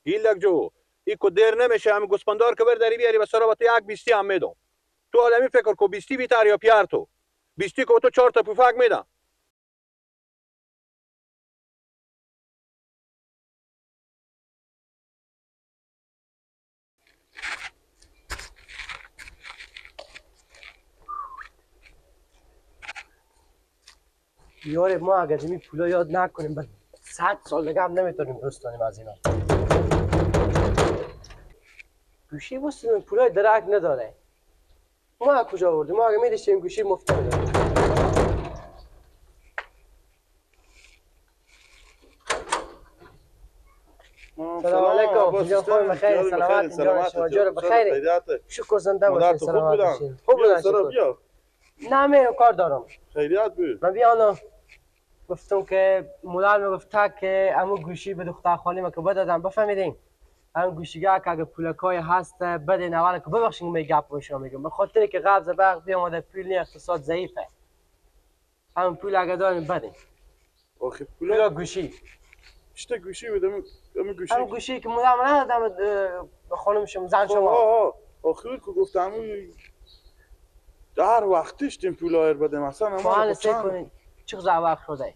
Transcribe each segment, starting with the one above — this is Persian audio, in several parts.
ایلک جو ای کو دیر نمیشه هم گوسپندار که بر داری بیاری به سرا تو یک بیستی هم میدم. تو عالمی فکر کو بیستی بیتر یا پیار تو. بیستی که تو 4 تا پوفک میدم. یاره ما اگر می پولا یاد نکنیم بعد 100 سال دیگه هم نمیتونیم درست کنیم از اینا. گوشی بستیم پولای درک نداره. ما از کجا آوردیم؟ ما اگه میداشتیم گوشی مفت میدادیم. سلام علیکم. جان بخیر، سلامت جان شما جان بخیر. شکر زنده باشین، سلامت باشین. خوب بودن شکر. نه من کار دارم. خیریت بود. من بیانم گفتم که مولان میگفت که امو گوشی به دختر خانم که بدادم بفهمیدین. هم گوشیگاه که اگه پولکای هست بده اول که ببخشید می گپ با میگم به خاطر که قبض برق بیامده پول نی اقتصاد ضعیفه. هم پول اگه داریم بده. آخه پول گوشی چه گوشی بود؟ امو گوشی هم گوشی که مولان ندادم به خانم شما زن شما. آخه که گفتم در وقتش تیم پول آیر بده مثلا ما چند چقدر وقت شده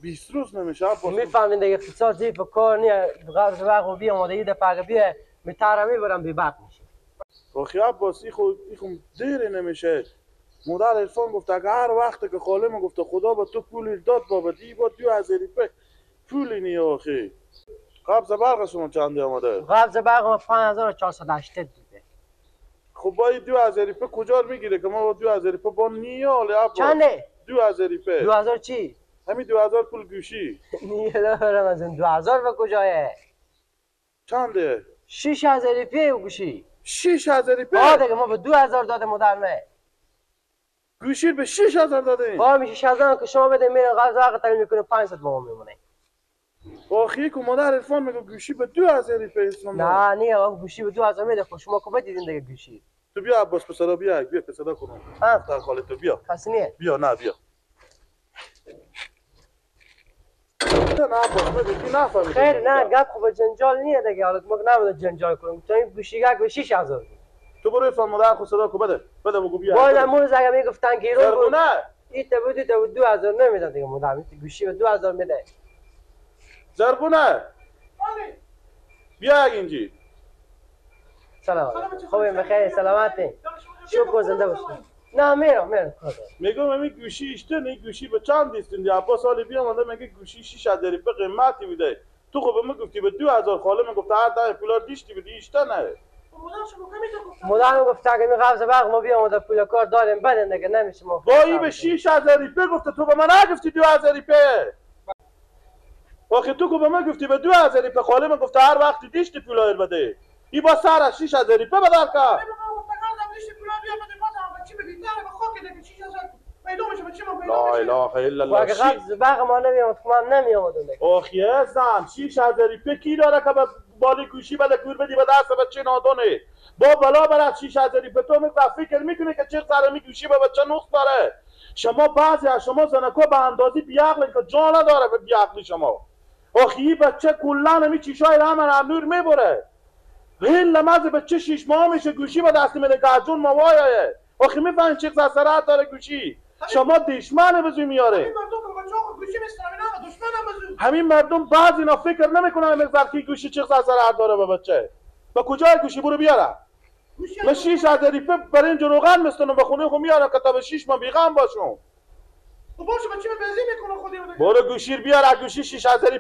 20 روز نمیشه. میفهمین دیگه اقتصاد ضعیف کار نیه قبض برق و بی آمادگی دفعه بیه میتره میبرم بی برق میشه. آخه عباس ای خو دیر نمیشه. مادر عرفان گفت اگه هر وقت که خاله ما گفت خدا با تو پول داد بابا دی با 2000 پول نی. آخه قبض برق شما چند آمده؟ قبض برق ما 5480 بوده. خب با 2000 کجا میگیره که ما با 2000 با نیال عباس چنده؟ 2000 2000 چی؟ همین 2000 پول گوشی. نیه دارم از این 2000 به کجایه؟ چنده؟ 6000 پی گوشی. 6000 پی؟ آه دیگه ما به 2000 داده مدرمه. گوشی به 6000 داده؟ آه میشه 6000 که شما بده میرن قرض وقت تامین میکنه 500 با ما میمونه. آخه که مادر عرفان میگه گوشی به 2000 پی اسلام. نه نه آقا گوشی به 2000 میده. خب شما که بدیدین دیگه گوشی. تو بیا عباس پسرا بیا بیا پسرا کنم. دختر خاله تو بیا. کسی نیه؟ بیا نه بیا. نه عباس من خیر نه گپ خب جنجال نیه دیگه. حالا ما نمیدونم جنجال کنیم. تو این گوشی به 6000 بود. تو برو عرفان مادر خود صدا کو بده. بده بگو بیا. وای امروز اگه میگفتن گیرون بود. نه. این تا بود تا بود 2000 نمیداد دیگه مادر. گوشی به 2000 میده. زربونه. بیا اینجی. سلام. خوبی بخیر سلامتی. شکر زنده باشی. نه میرم میگم همین گوشی اشته نه گوشی به چند دیستین عباس حالی بیام میگه گوشی 6000 به قیمتی میده. تو خب به من گفتی به 2000 خاله من گفت هر ده پولا دیشتی بدی اشته نه. مادرم گفت اگه می قبض برق ما بیام در پول کار داریم بدن دیگه نمیشه ما. با این به 6000 گفته تو به من نگفتی 2000 آخه تو که به من گفتی به 2000 خاله من گفت هر وقت دیشتی پولا بده. ای با سر از 6000 بدل کن. لا اله الا الله. اگه قبض برق ما نمیامد خب من نمیامدم دیگه. آخه زن 6000 کی داره که به بالی گوشی بده کور بدی به دست بچه نادونه. با بلا برات 6000 تو می فکر میکنه که چه سر می گوشی به بچه نقص داره. شما بعضی از شما زنکا به اندازه بیعقل که جان نداره به بیعقلی شما. آخه این بچه کلا همی چیشای هم نور میبره. هیل لمز بچه 6 ماه میشه گوشی به دست میده که از جون موایه. آخه میفهمی چه اثرات داره گوشی. شما دشمن بزو میاره. همین مردم بعضی اینا فکر نمیکنن مقدار که گوشی چه اثرات داره به بچه. با کجای گوشی برو بیاره. من 6000 برنج روغن میستونم به خونه خو میارم که تا به 6 ماه بیغم باشم. باشه بچه بنزین میکنه خودی. برو گوشی بیار. گوشی 6000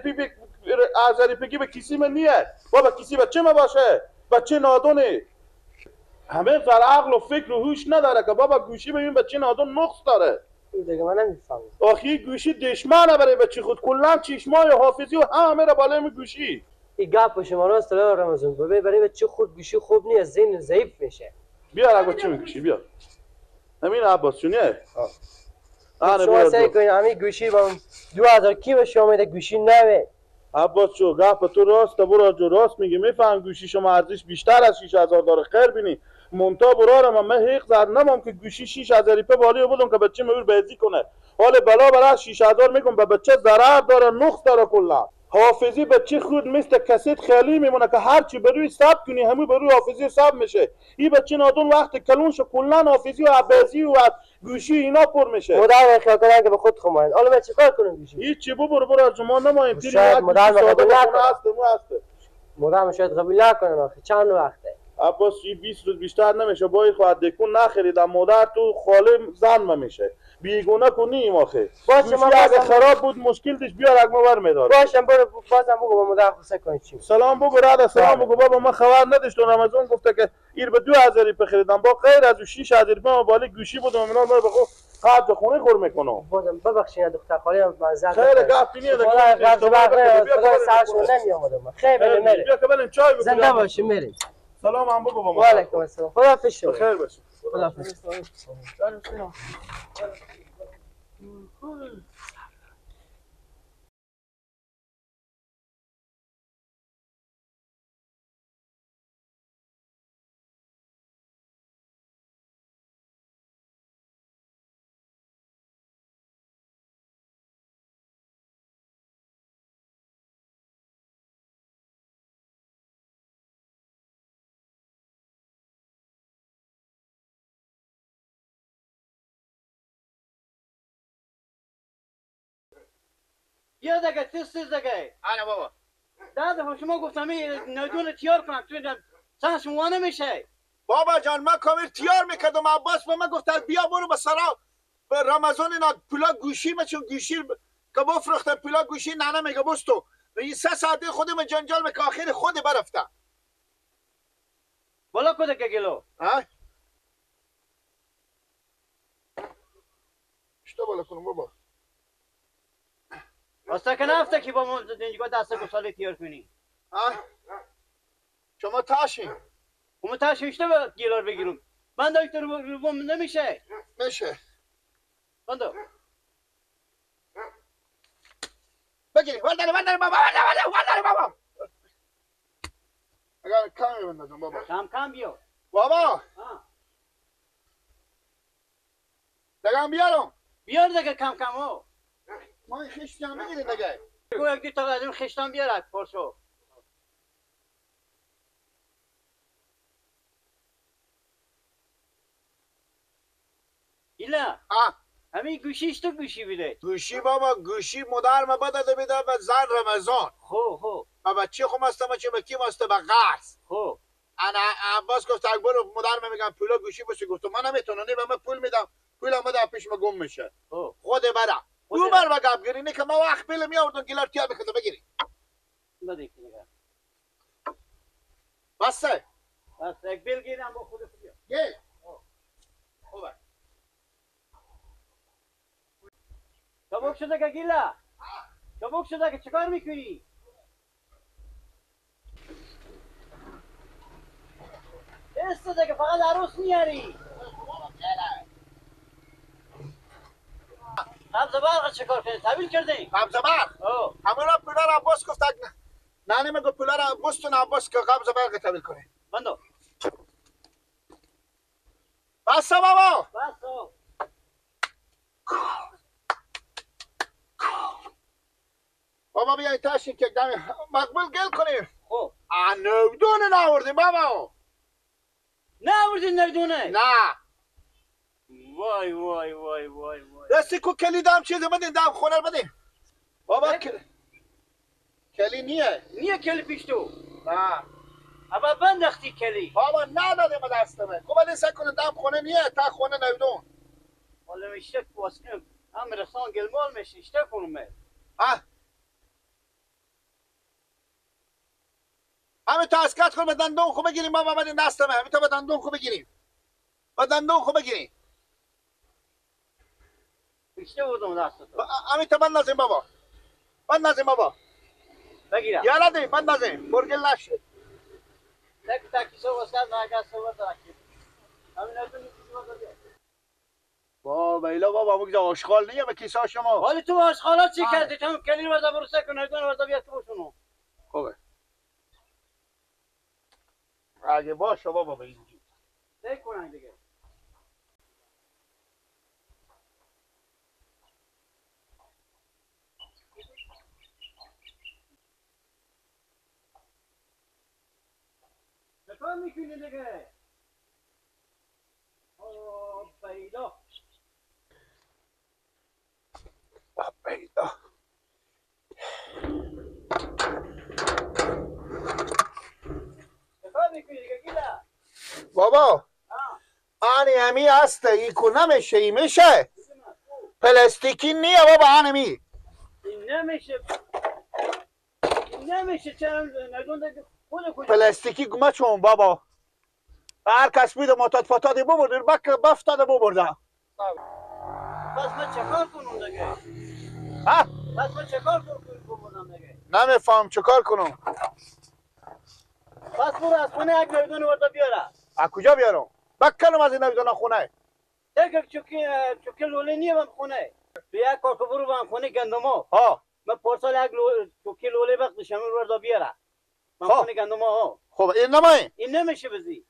پی به کیسی من نیه. بابا کیسی بچه ما باشه. بچه نادونه. همه زر عقل و فکر و هوش نداره که بابا گوشی ببین بچه نادون نقص داره. دیگه من نمیفهمم. آخه گوشی دشمنه برای بچه خود. کلا چشمای حافظی و همه را بالای می گوشی. این گپ شما راست رمضان بابا برای بچه خود گوشی خوب نیست، ذهن ضعیف میشه. بیا آقا چی میگوشی بیا. همین عباس چونیه؟ آره شما سعی کنید همین گوشی با 2000 کی به شما میده گوشی نوه. عباس چو گپ تو راست برو جو راست میگه. میفهم گوشی شما ارزش بیشتر از 6000 داره. خیر بینی مونتا برارم من حق زر نمام که گوشی 6000 په بالی بودم که بچه مور بازی کنه. حال بلا برا 6000 میگم به بچه ضرر داره نقص داره کلا. حافظی بچه خود مثل کست خیالی میمونه که هرچی بروی ثبت کنی همون بروی حافظی ثبت میشه. این بچه نادون وقت کلون شو کلا حافظی و عبازی و گوشی اینا پر میشه. مدام خیال کردن که به خود خماین. حالا من چیکار کنم گوشی؟ هیچ ببر برو از ما نمایم. شاید مدام قبول نکنه. مدام شاید قبول نکنه آخه چند وقته. عباس 20 روز بیشتر نمیشه. باید خواهد دکون نخریدم مادر تو خاله زن میشه. بیگونه کنیم آخه. باشه من اگه خراب بود مشکل دیش بیار اگه ما برمیدارم. باشه برو بازم بگو با مادر خوسه کن چی. سلام بگو رد سلام بگو بابا من خبر نداشتم. رمضان گفته که ایر به 2000 بخریدم با غیر از 6000 ما بالا گوشی بودم اینا رو بخو قد خونه خور میکنم. بازم ببخشید دختر خاله من زد. خیلی گپ نیه دیگه. سرشون نمیامدم. خیلی میره. بیا که بریم چای بخوریم. زنده باشی میریم. سلام هم بگو با ما. و علیکم السلام. خداحافظ شما. بخیر باشی. خداحافظ. یه دقیقه تیز دقیقه. آره بابا. دادا شما گفتم نجون تیار کنم تو سن شما نمیشه. بابا جان من کامل تیار میکردم. عباس به من گفت بیا برو به سرا به رمضان اینا پولا گوشی ما چون گوشی که بفروختم پولا گوشی نه میگه بس تو این 3 ساعت خودم جنجال میکنه آخر خود برفته. بالا کده که گلو. ها؟ چطور بالا کنم بابا؟ واسه که نفته که با ما اینجا دست گساله تیار کنی. شما تاشین. ما تاشین اشته با گیلار بگیرم. من دکتر رو نمیشه. میشه. بندو. بگیری. ورداره ورداره بابا ورداره ورداره بابا. اگر کمی بندازم بابا. کم کم بیا. بابا. دگم بیارم. بیار دیگه کم کم ها. ما این خشتی هم بگیریم دیگه. گو یک دو تا از این خشتام بیارد پرسو. ایلا. همین گوشیش تو گوشی بیده. گوشی بابا گوشی مادر ما بده بده به زن رمضان. خو خو. بابا چی خو ماست ما چی به کی ماست به قرض. خو. انا عباس گفت اکبر مادر ما میگم پولا گوشی باشه گفت من نمیتونم نه به من پول میدم پول ما در پیش ما گم میشه. خود برا. دو بار با گپ گیری نه که ما وقت بیل می آوردم گیلار تیار بخدا بگیری. بده دیگه. بسه. بس یک بیل گیرم با خود بیا. گیر. خوبه. چابک شده که گیلا. چابک شده که چیکار میکنی؟ استاده که فقط عروس میاری. قبض برق چیکار کنی؟ تحویل کردی؟ قبض برق؟ همونا پولا را عباس گفت نه نمیگه پولا را بستون عباس که قبض برق تحویل کنه. بندو. بس بابا. بس. بابا بیاین تاشین که دم مقبول گل کنیم. خب. نودونه نآوردیم بابا. نآوردین نودونه؟ نه. وای وای وای وای وای. دستی کو کلیدم چیزی بدین دم خونه بدین. بابا کلی نیه. نیه کلی پیش تو. نه. ابا بندختی کلی. بابا ندادیم دستمه. خب ولی سعی کنه دم خونه نیه تا خونه نودون. حالا میشه واسه هم رسان گلمال میشه اشته کنم. ها. همه تا اسکات کن به دندون خو بگیریم بابا بدین دستمه. همه تا به دندون خو بگیریم. به دندون خو بگیریم. بیشتر بودم دست تو. همین تا بندازیم بابا. بندازیم بابا. بگیرم. یالا دی بندازیم. برگل نشه. تک تکی سو واسه نگاه سو واسه. همین از اون بابا ایلا بابا مگه آشغال نیه به کیسه شما. حالا تو آشغالا چی کردی؟ تو کلین وردا برو سکن نردون وردا بیا تو بشونو. خوبه. اگه باشه بابا به اینجوری. فکر کنن دیگه. چکار میکنی دیگه؟ آه پیدا پیدا. چکار میکنی دیگه گیلا؟ بابا آنی همی هسته ای کو نمیشه، ای میشه پلاستیکی نیه بابا. آنمی این نمیشه، این نمیشه. چرا نگون خود پلاستیکی گمه چون بابا هر کس بیده ماتاد فاتادی ببرده بک بفتاده ببرده. پس من چکار کنم دیگه؟ ها؟ پس من چکار کنم ببردم دیگه؟ نمیفهم چکار کنم. پس برو از خونه یک نویدون ورده بیاره. از کجا بیارم؟ بکنم از این نویدون خونه. دیگه چوکی لوله نیه بم خونه. تو یک کار که برو بم خونه گندما. ها. من پارسال یک چوکی لوله وقت شمیر ورده بیاره. من خونه گندما ها. خب این نمایی؟ این نمیشه بزی.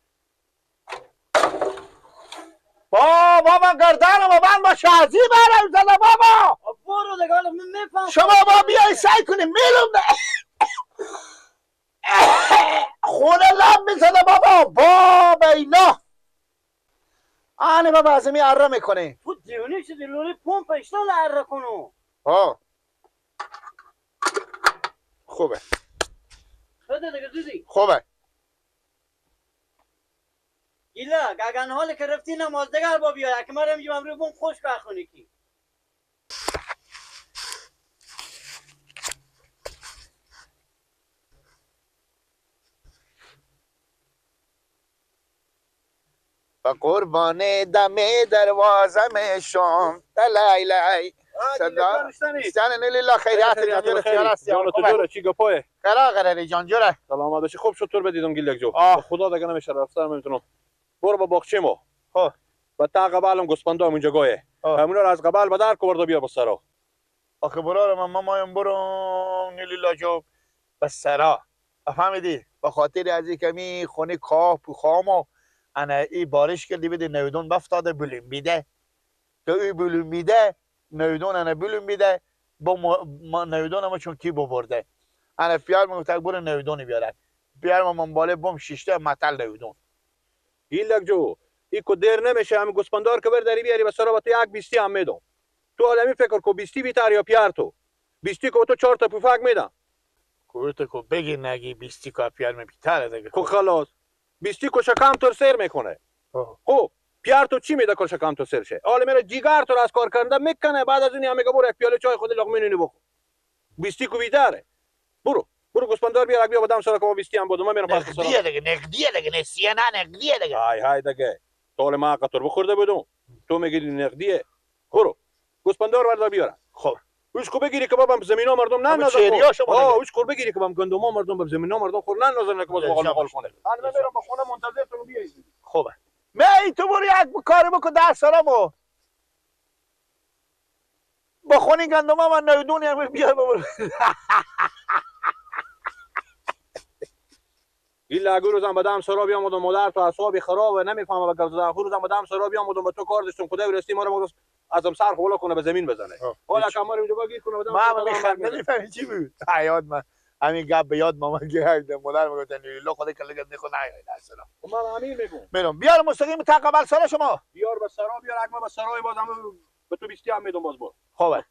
بابا من گردنم و من با شازی برم زده بابا. برو دیگه حالا من میفهم. شما با بیای سعی کنی میلم خونه لب میزده بابا. بابا اینا آنه بابا از می اره میکنه. تو دیوانه شدی لوله پمپ اشتال اره کنو. ها خوبه. بده دیگه زودی. خوبه. گیلا گاگن حال که رفتی نماز دگر با بیای که مرم میگم رو بوم خوش بخونی کی. با قربان دم دروازم شام تلای لای صدا سن لله خیرات جان تو جوره چی گپای قرا قراری جان جوره سلامت باشی. خوب شد تو بدیدم گیلک جو. خدا دیگه نمیشه رفتن نمیتونم. برو با باغچه ما. خب و تا قبلم گوسفندا اونجا گایه همونا رو از قبل به در کو بیا با سرا. آخه برارم من مایم برم نیلیلا جو به سرا فهمیدی؟ به خاطر از اینکه می خونه کاه پوخامو انا ای بارش کردی بده نویدون بفتاده بلوم بیده که ای بلوم بیده نویدون انا بلوم بیده با نویدون اما چون کی ببرده انا پیار میگفت برو نویدونی بیارن پیار من باله بوم شیشته متل نویدون. گیلک جو ای کو دیر نمیشه همین گوسفندار که بر دری بیاری به سرا با تو یک بیستی هم میدم. تو عالمی فکر کو بیستی بیتر یا پیار تو بیستی کو تو 4 تا پوفک میدم. کو تو کو بگی نگی بیستی کو پیار می بیتره دیگه. کو خلاص بیستی کو شکم تو سر میکنه. خب پیار تو چی میده که شکم تو سر شه؟ حالا میره جیگر تو از کار کرده میکنه بعد از اون هم میگه برو یک پیاله چای خود لقمه نونی بخور. بیستی کو بیتره. برو برو گوسفندار بیار بیا بدم سرا که ما بیستی هم بودم من میرم پس سرا. نقدیه دیگه نقدیه دیگه نسیه نه نقدیه دیگه. های های دیگه طول ما قطر بخورده بودم تو میگی نقدیه. برو گوسفندار بردار بیارم. خب وش کو بگیری که بابام زمینا مردم نندازن. آه وش کو بگیری که بابام گندما مردم به زمینا مردم خور نندازن که باز بغل مقال کنه. من میرم به خونه منتظر تو بیای. خوبه. می تو برو یک کار بکن ده سالمو. با خونه گندما من نویدونی هم بیا ببر. این لگو روزم بدم سرا بیامدم مادر تو اعصابی خرابه نمیفهمم به گپ زدن. خو روزم بدم سرا بیامدم به تو کار داشتم خدای رستی ما رو ازم سر خولا کنه به زمین بزنه. حالا که ما رو اینجا گیر کنه بدم ما میخندم چی بود حیات من همین گپ به یاد مامان گرفت مادر میگفت لیلا خدا کله گند خو نه اصلا. من همین میگم میرم بیار مستقیم تا قبل سر شما بیار به سرا بیار اگه ما به سرای بازم به تو 20 هم میدم باز برو. خوبه.